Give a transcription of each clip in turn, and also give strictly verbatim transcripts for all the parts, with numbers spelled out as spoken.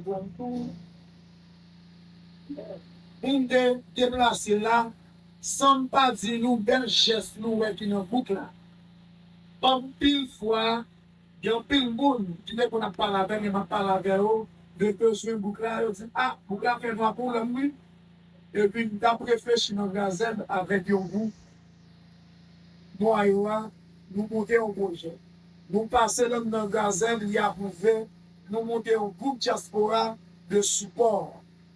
Pou m te deplase la, san m pa di nou bèl jès nou wè ki nan bouk la. Anpil fwa, gen anpil moun ki te konn ap pale avè m, e m ap pale avè yo, yo bezwen bouk la, yo di, "A, bouk la fè nwa pou lòm, wi." Epi m t ap reflechi nan Gazèb avèk yon gwoup nwa yo a, nou monte yon pwojè. Nou pase l anndan Gazèb, li apwouve, nou monte yon gwoup dyaspora de sipò.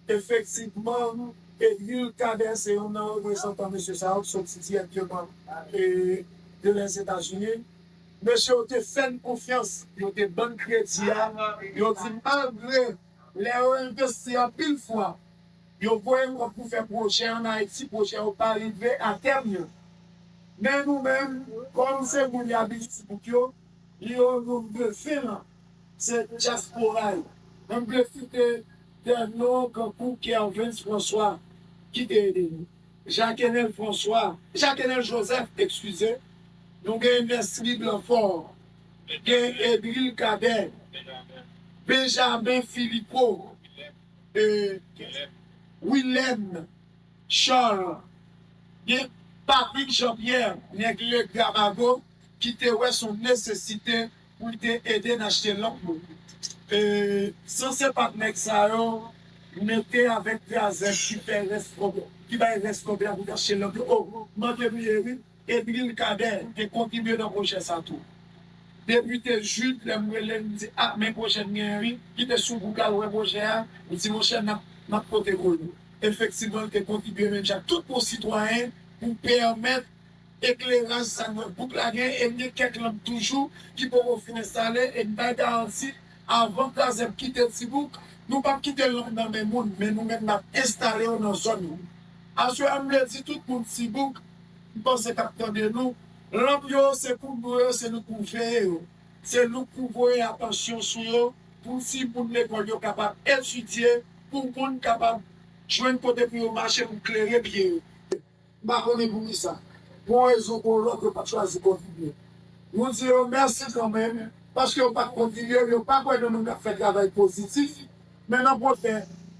Efektivman, Edril Cadet se youn nan reprezantan mesye sa yo ki soti dirèkteman, e, de Lèzetazini. Mesye yo te fè n konfyans, yo te ban n kredi a, yo di malgre lè yo envesti anpil fwa, yo voye n kòb pou fè pwojè ann Ayiti, pwojè yo pa rive a tèm yo. Men nou menm, kòm se moun y abitye bouk yo, yo, nou vle fen lan, se dyaspora yo. Mwen vle site dè non kankou Kervens François ki te ede nou. Jacquenel François, Jacquenel Joseph, eskize. Nou gen Nesly Blanfort, gen Edril Cadet, Benjamin Philippot, e, Wilène Charles, gen Patrick Jean-Pierre, nèg Legramago, ki te wè s on nesesite pou l te ede n achte lanp nou. E, san se pa t nèg sa yo, mete avèk Gazèb ki fè rès kòb, ki bay rès kòb la pou t achte lanp yo. O, mande m ye wi. Edril Cadet te kontribye nan pwojè sa tou. Depite Jude, lè m rele l, m di, "A, men pwojè n genyen wi." Li te sou gwoup la, l wè pwojè a, li di, "Monchè, n ap, n ap pote kou nou." Efektivman, li te kontribye menm jan ak tout bon sitwayen pou pèmèt ekleraj sa n wè bouk la gen, e m gen kèk lanp toujou ki poko fin enstale, e m bay garanti, avan Gazèb kite Tibouk, nou p ap kite lanp nan men moun, men nou menm n ap enstale yo nan zòn yo. Aswè a, m vle di tout moun Tibouk, m panse k ap tande nou, lanp yo se pou nou yo, se nou k pou veye yo. Se nou k pou voye atansyon sou yo, pou timoun lekòl yo kapab etidye, pou moun kapab jwenn kote pou yo mache pou klere pye yo. M pa konnen poukisa. Pou yon rezon pou yon lòt, yo pa t chwazi kontribye. Nou di yo mèsi kanmenm, paske yo pa t kontribye, yo pa kwè nan moun k ap fè travay pozitif, men nan pwofè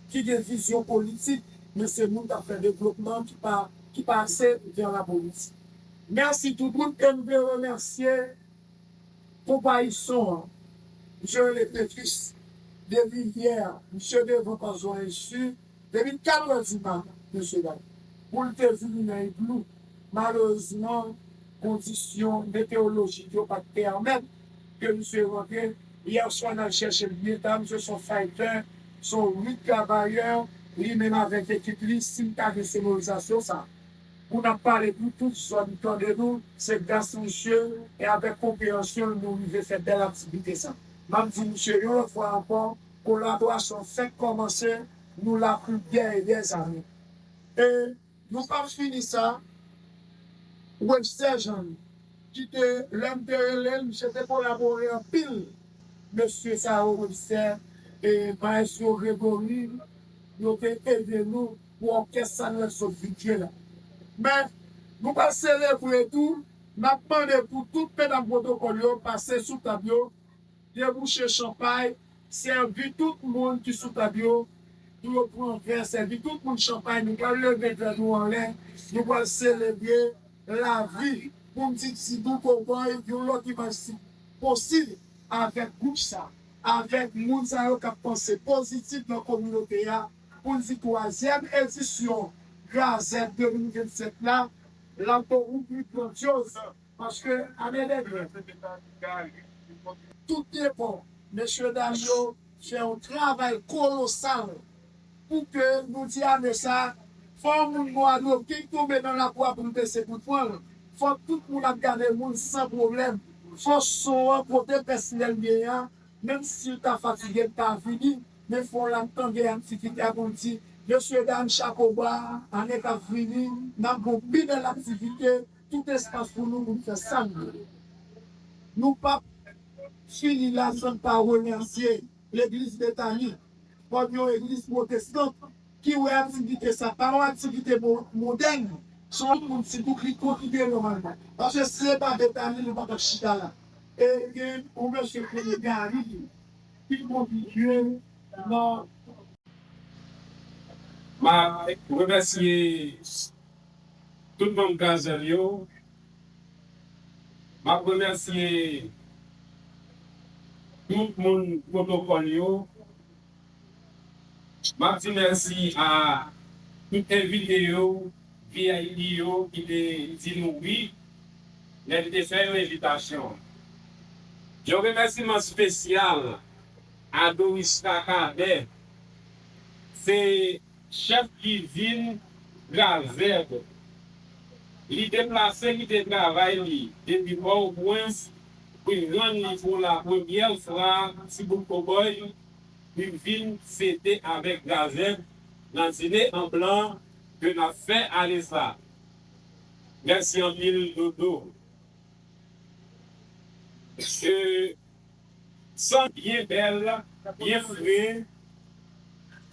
ki gen vizyon politik, men se moun k ap fè devlopman ki pa, ki pase vè lapolitik. Mèsi tout moun, e m vle remèsye konpayi son an, misye rele Petrus Derivière, misye devan Pazon Ensi, depi katrè di maten, mesye dam, pou l te vini nan Igloo. Malerezman, kondisyon meteyolojik yo pa t pèmèt ke misye rantre. Yè swa, n al chèche l byen ta, misye se yon fighter, se yon real travayè, li menm avèk ekip li, si m ta gen sonorizasyon sa, pou n ap pale pou tout zòn tande nou, se gras misye e avèk konpreyansyon l nou rive fè bèl aktivite sa. M ap di misye yon lòt fwa ankò, kolaborasyon fèk kòmanse, nou la pou dè e dè zane. E nou p ap fini sa, Webster Jean, ki te, lè m te rele l, misye te kolabore anpil. Mesye sa yo, Webster, e Maestro Gregory, yo te ede nou pou òkès sa n wè sot vin jwe la. Men, nou pral selebre tou, n ap mande pou tout medam pwotokòl yo pase sou tab yo, debouche chanpay, sèvi tout moun ki sou tab yo, pou yo pran vè, sèvi tout moun chanpay, nou pral leve vè nou anlè, nou pral selebre lavi, pou m di Ti Bou Kowbòy, yon lòt imaj si posib avèk gwoup sa, avèk moun sa yo k ap panse pozitif nan kominote a, pou n di twazyèm edisyon Gazèb de mil vennsenk la, l ap gon wout li grandyoz, paske ane dènye, tout efò, mesye dam yo fè yon travay kolosal pou ke nou di ane sa, fò moun Gwadloup ki tonbe nan lakou a pou l bese pou l pran l. Fò tout moun ap gade moun san pwoblèm. Fò son an pote pèsonèl li ye a, menm si l ta fatige, l ta vini, men fò l ap tande aktivite a pou l di, mesye dam, chapo ba, ane k ap vini, n ap gon pi bèl aktivite, tout espas pou nou, pou n fè sa n vle. Nou p ap fini la san n pa remèsye legliz Betani, kòm yon legliz pwotestan, ki wè aktivite sa pa yon aktivite mo-, modèn, se yon moun Ti Bou ki kontribye nòmalman. Paske si se pa Betani, nou pa t ap chita la. E gen yon mesye ki rele Gary, ki kontribye, Non. M ap remèsye tout manm Gazèl yo. M ap remèsye tout moun pwotokòl yo. M ap di mèsi a tout envite yo, V I P yo ki te di nou wi lè n te fè yo envitasyon. Yon remèsiman espesyal a Doris Kakadè, se chèf kizin Gazèb. Li deplase kite travay li depi Pòtoprens pou l rann li pou la premyè fwa Ti Bout Kobòy, li vin fete avèk Gazèb nan dine an blan ke n ap fè alesa. Mèsi anpil, Dodo. E, san byen bèl, byen fre,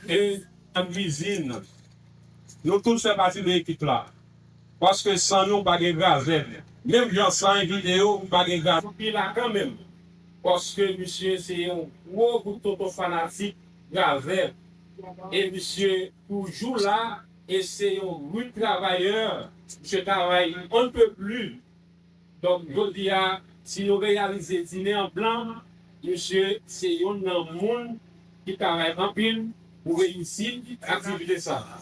e nan kwizin. Nou tout fè pati de ekip la. Paske san nou, pa gen Gazèb. Menm jan san envite yo, pa gen Gazèb. Pi la kanmenm. Paske misye se yon gwo bout tonton fanatik Gazèb. E misye toujou la, e se yon rud travayè. Misye travay on ne peut plus. Donk, jodi a, si nou reyalize dine an blan, misye se youn nan moun ki travay anpil pou reyisit aktivite sa a.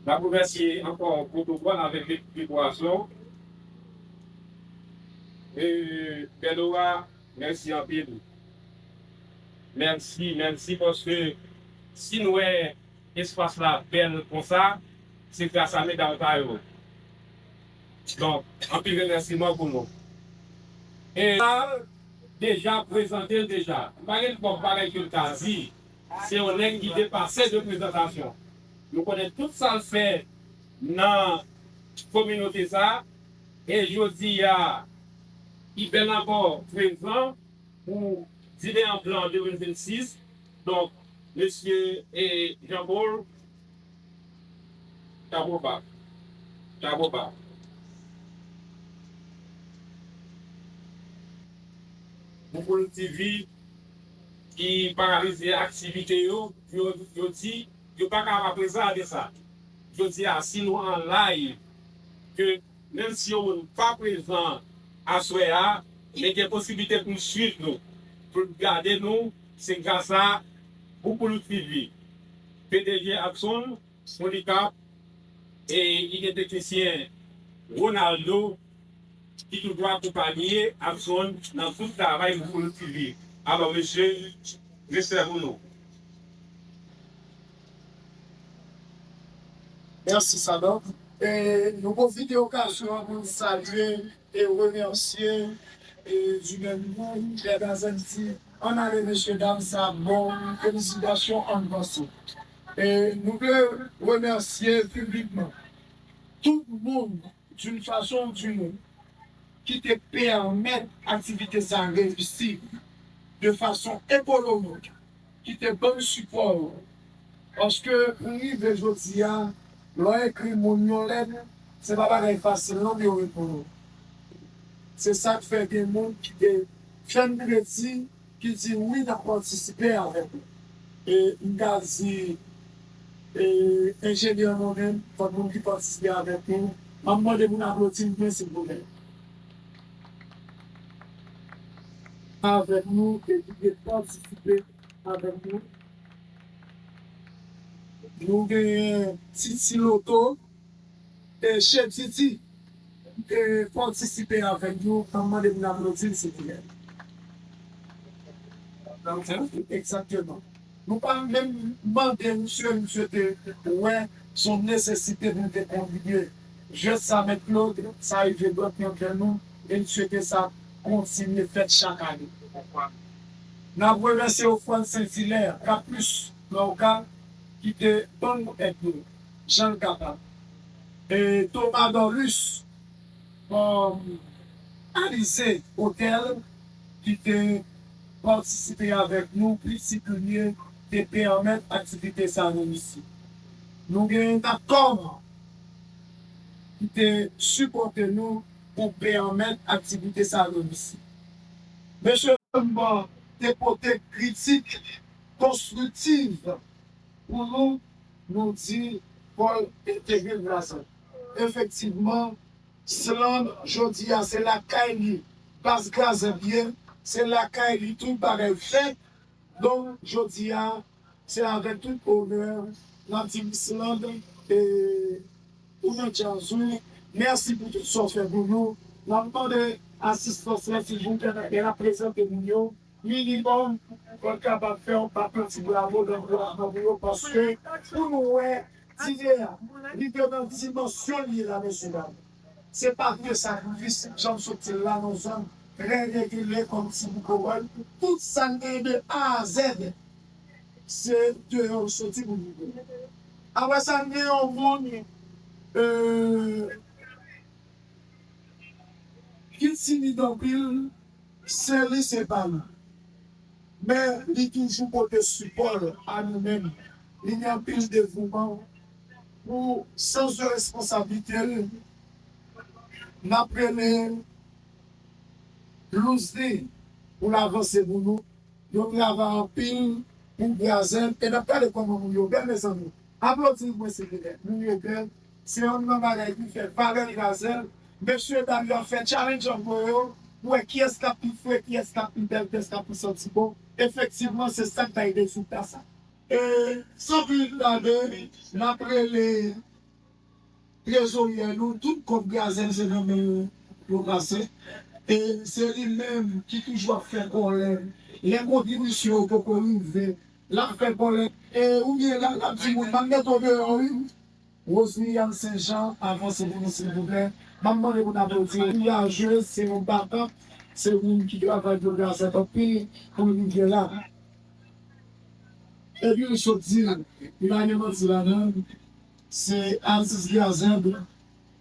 N ap remèsye ankò pwotokòl avèk lekip dekorasyon. E, Bèlora, mèsi anpil. Mèsi, mèsi, paske si n wè espas la bèl konsa, se gras a medam sa yo. Donk, anpil remèsiman pou nou. E sa deja prezante l deja. M pa gen twòp bagay ke m ka di. Se yon nèg ki depase de prezantasyon. Nou konnen tout sa l fè nan kominote sa. E jodi a, Iben Labò prezan pou dine an blan de mil vennsis. Donk, mesye, e, Jean Paul, chapo ba. Chapo ba. Bouboul T V ki paralize aktivite yo, yo, yo di, yo pa ka pa prezan de sa. Jodi a, si nou an live, ke menm si yon moun pa prezan aswè a, men gen posiblite pou l swiv nou, pou l gade nou, se gras a Bouboul T V, P D G Axon, Polycarpe, e li gen teknisyen Ronaldo, ki toujou akonpanye Axon nan tout travay Bouboul T V. Alò, mesye, respè pou nou. Mèsi, Sadok. E nou pwofite okazyon an pou n salye e remèsye, e, Jumèn Moun, Pierre Gazanti, ann ale, mesye dam, sa bon, felisitasyon, ann vanse. E nou vle remèsye piblikman tout moun, d'une façon ou d'une autre, ki te pèmèt aktivite sa reyisi de fason ekonomik, ki te ban n sipò yo. Paske pou rive jodi a, lè w ekri moun yon lèt, se pa bagay fasil non pou yo reponn ou. Se sa k fè gen moun ki te fè n kredi, ki di wi, n ap patisipe avèk ou. E m ka di, e, enjenyè mwen menm, kòm moun ki patisipe avèk nou, m ap mande pou n aplodi m byen, silvouplè. Avèk nou e ki te patisipe avèk nou. Nou genyen Titi Loto, e Chedidi, e patisipe avèk nou, m ap mande pou n aplodi l, silvouplè. Egzakteman. Nou pa menm mande misye, misye te wè se yon nesesite pou l te kontribye. Jès sa, Mèt Claude, sa rive dwèt nan kè nou, e misye te sa kontinye fèt chak ane. N ap remèsye Ofrann Sent Ilè, Kapis, nan Okap, ki te ban nou èd yo, jan l kapab. E Thomas Dorlus, um, Alizé Hotel, ki te patisipe avèk nou, plis ki premye, te pèmèt aktivite sa reyisi. Nou gen Natcom, te sipòte nou pou pèmèt aktivite sa yo reyisi. Mesye Lamban te pote kritik konstriktiv pou nou, nou di fò l entegre Grazèb. Efektivman, Slann jodi a se lakay li, baz Grazèb ye, se lakay li tout bagay fèt. Donk, jodi a, se avèk tout onè n ap di Miss Land, e, ou nan djaz ou, mèsi pou tout sa w fè pou nou. N ap mande asistans lan, silvouplè, lè n ap prezante moun yo, minimòm, fò n kapab fè yon pa piti bravo, ankourajman pou yo, paske pou nou wè dine a, li te nan dimansyon l ye la, mesye dam. Se pa vye sakrifis, jan m sot di l la, nan zòn trè regile kòm Ti Bouko Bòy. Tout sa n genyen de A a Z, se deyò l soti pou nou. Apre sa, n gen yon moun, euh, ki timid anpil, se li, se pa li. Men li toujou pote sipò l a nou menm. Li gen anpil devouman pou sans de responsablite l. N ap rele Louzli pou l avanse pou nou. Yo travay anpil pou Grazèb. E n ap gade kòman moun yo bèl, mezanmi. Aplodi mwen, silvouplè. Moun yo bèl. Se youn nan bagay ki fè valè Grazèb. Mesye dam yo ap fè challenge ant yo pou wè kiyès k ap pi fre, kiyès k ap pi bèl, kiyès k ap pi santi bon. Efektivman, se sa k bay rezilta sa. E san plis tande, n ap rele trezoryè nou, tout kòb Grazèb se nan men yo pase. E se li menm ki toujou ap fè kòlè. Lè kontribisyon yo poko rive, l ap fè kòlè. E oubyen l ap, l ap di moun, "M ap mete w deyò, wi." Roselyan Senjan, avanse pou nou, silvouplè. M ap mande pou n aplodi. Kourajez, se yon batant, se moun ki travay pou Grazèb anpil pou l rive la. Epi m sot di l, li pa gen manti ladan l, se atis Grazèb.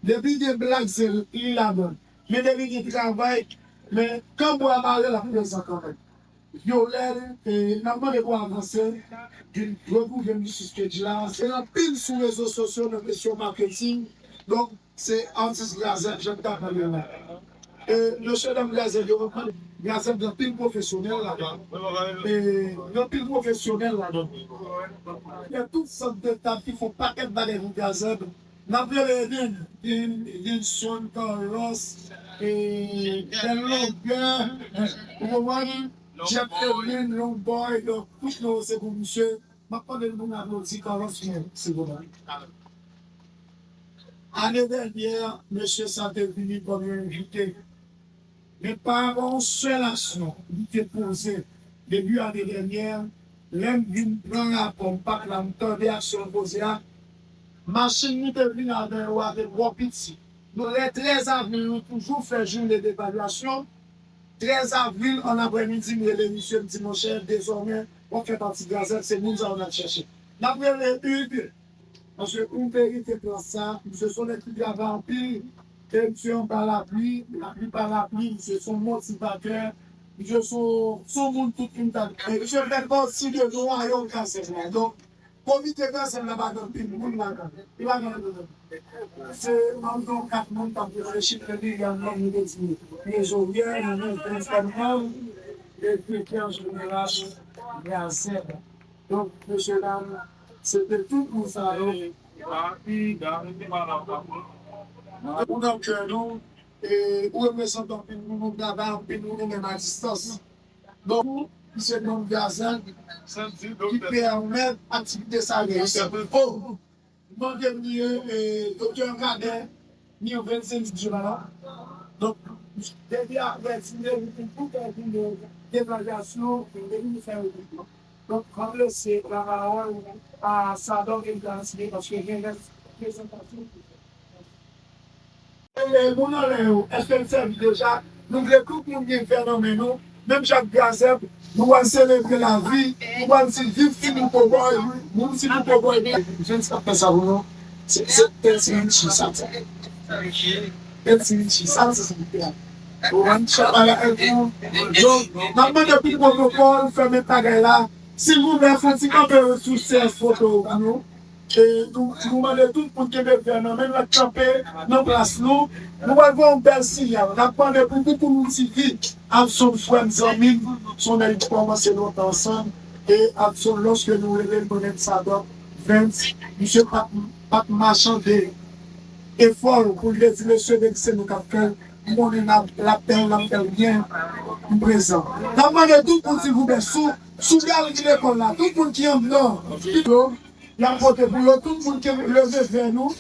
Depi gen blag, se li ladan l. Men depi gen travay, men kan bwa mare, l ap prezan kanmenm. Violèt, e, n ap mande pou avanse, vin retwouve m sou stage la. Se anpil sou rezo sosyo nan kesyon maketing. Donk, se atis Grazèb, jan m ta pale la. E, mesye dam Grazèb, yo konprann. Grazèb gen anpil pwofesyonèl ladan. E, gen anpil pwofesyonèl ladan. Gen tout sant de tab ki fè yon pakèt bagay pou Grazèb. N ap rele Eden, Eden, Edenson, Carlos, e, Bèl Longè, ou konprann? Jeff Evelyn, Long Boy, donk, tout nou se pou misye. M ap mande nou pou n aplodi Carlos Pierre, silvouplè. Ane dènyè, mesye sa te vini kòm yon envite. Men pa gen yon sèl aksyon li te poze depi ane dènyè, lè m vin pran rapò m pa t la, m tande aksyon l poze a. Machin li te vin avè yo a te twò piti. Nou lè trèz avril, nou toujou fè jounen devalyasyon. Trèz avril, an aprèmidi, m rele misye, m di, "Monchè, dezòmè, w ap fè pati Grazèb, se moun sa yo n ap chèche." N ap rele Hugues, paske ou merite plas sa. Misye se yon nèg ki travay anpil, e misye anba lapli, lapli pa lapli, misye se yon motivatè, misye se yon, se yon moun tout moun ta. E misye fè pati de nwayo Grazèb la. Donk, Komite Grazèb la pa gen anpil moun ladan. Li pa gen anpil moun. Se manm nan kat moun k ap reflechi, men li gen manm, li te di trezoryè, nou menm prensipalman, e direktè jeneral Grazèb. Donk, mesye dam, se te tout moun sa yo. Ou nan kè nou, e ou reprezante anpil moun, ou travay anpil moun, ou menm a distans. Donk, misye donk Grazèb ki pèmèt aktivite sa reyisi. Mande m li, e, Doktè Cadet, ni yon vennsenk jou la. Donk, depi aprè dine, li pou tou fè vin devalyasyon, depi nou fè yon vin. Donk, m ap lese lapawòl a Sadòk e Gazye, paske gen rès prezantasyon pou fè. E moun anlè yo, èske n sèvi deja? Nou vle tout moun gen vè nan men nou, menm jan ak Grazèb, nou pral selebre lavi, nou pral di viv Ti Bouko Bòy, moun Ti Bouko Bòy. Jèn sa fè sa pou nou. Se, se, se Ti Richie sa. Se Ti Richie sa, se sa. Ou konprann? Chabala e tou. Donk, n ap mande pou pwotokòl, fèmen bagay la. Silvouplè, fè ti kanpe sou sèz foto pou nou. E nou, nou mande tout moun kenbe fè nan men n, ret kanpe nan plas nou. Nou pral voye yon bèl siyal. N ap mande pou Koukoulou T V, Abson, frè m, zanmi m, se yon nèg nou kòmanse lontan ansanm. E Abson, lòske nou rele l, mwen menm Sadòk Vens, misye pa t, pa t machande efò l pou l te di mesye, depi se nou k ap fè l, m konnen n ap, l ap fè l, l ap fè l byen, m prezan. N ap mande tout moun, silvouplè, sou, sou galerie lekòl la, tout moun ki anndan, ki yo, y ap vote pou yo, tout moun ki leve vè nou,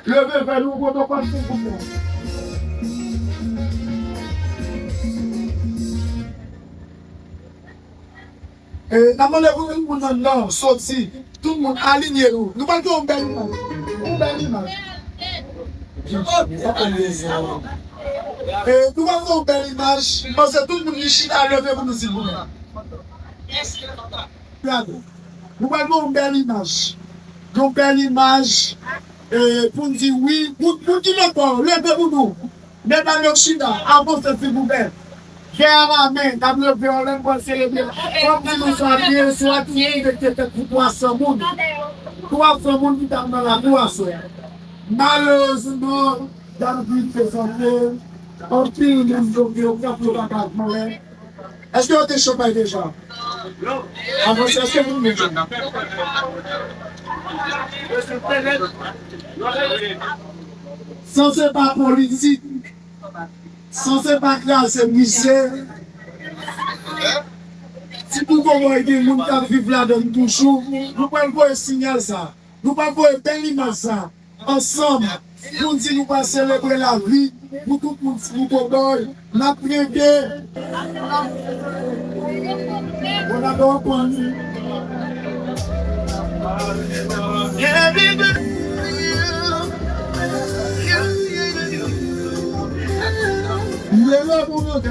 leve vè nou, pwotokòl, silvouplè. E, n ap mande pou tout moun anndan soti. Tout moun alinye nou. Nou pral fè yon bèl imaj. Yon bèl imaj. E, nou pral fè yon bèl imaj. M panse tout moun ki chita leve pou nou, silvouplè. Nou pral fè yon bèl imaj. Yon bèl imaj. E, pou n di wi. Moun, moun ki lòtbò, leve pou nou. Medam yo chita, avanse silvouplè. Vè a la men, n ap leve anlè, n pral selebre. Fò m di nou sa byen, se yon aktivite ki te fèt pou twa san moun. Twa san moun ki t ap nan lakou aswè a. Malerezman, David prezante anpil moun yo, yo, yo pa ka anlè. Èske yo te chanpay deja? Avanse, èske nou menm? San se pa politik, san se pa kraze brise, ti bouk Obòy gen moun k ap viv ladan l toujou. Nou pral voye siyal sa. Nou pral voye bèl imaj sa. Ansanm, pou n di nou pral selebre lavi pou tout moun, pou Bòbòy, n ap trete. Bon, n ap konn. Every day, you, you, you, you, you. Leve pou mwen.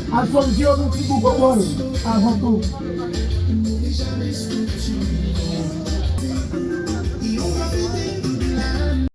Ak fòm di yo nou ti kou Bòbòy avan tou.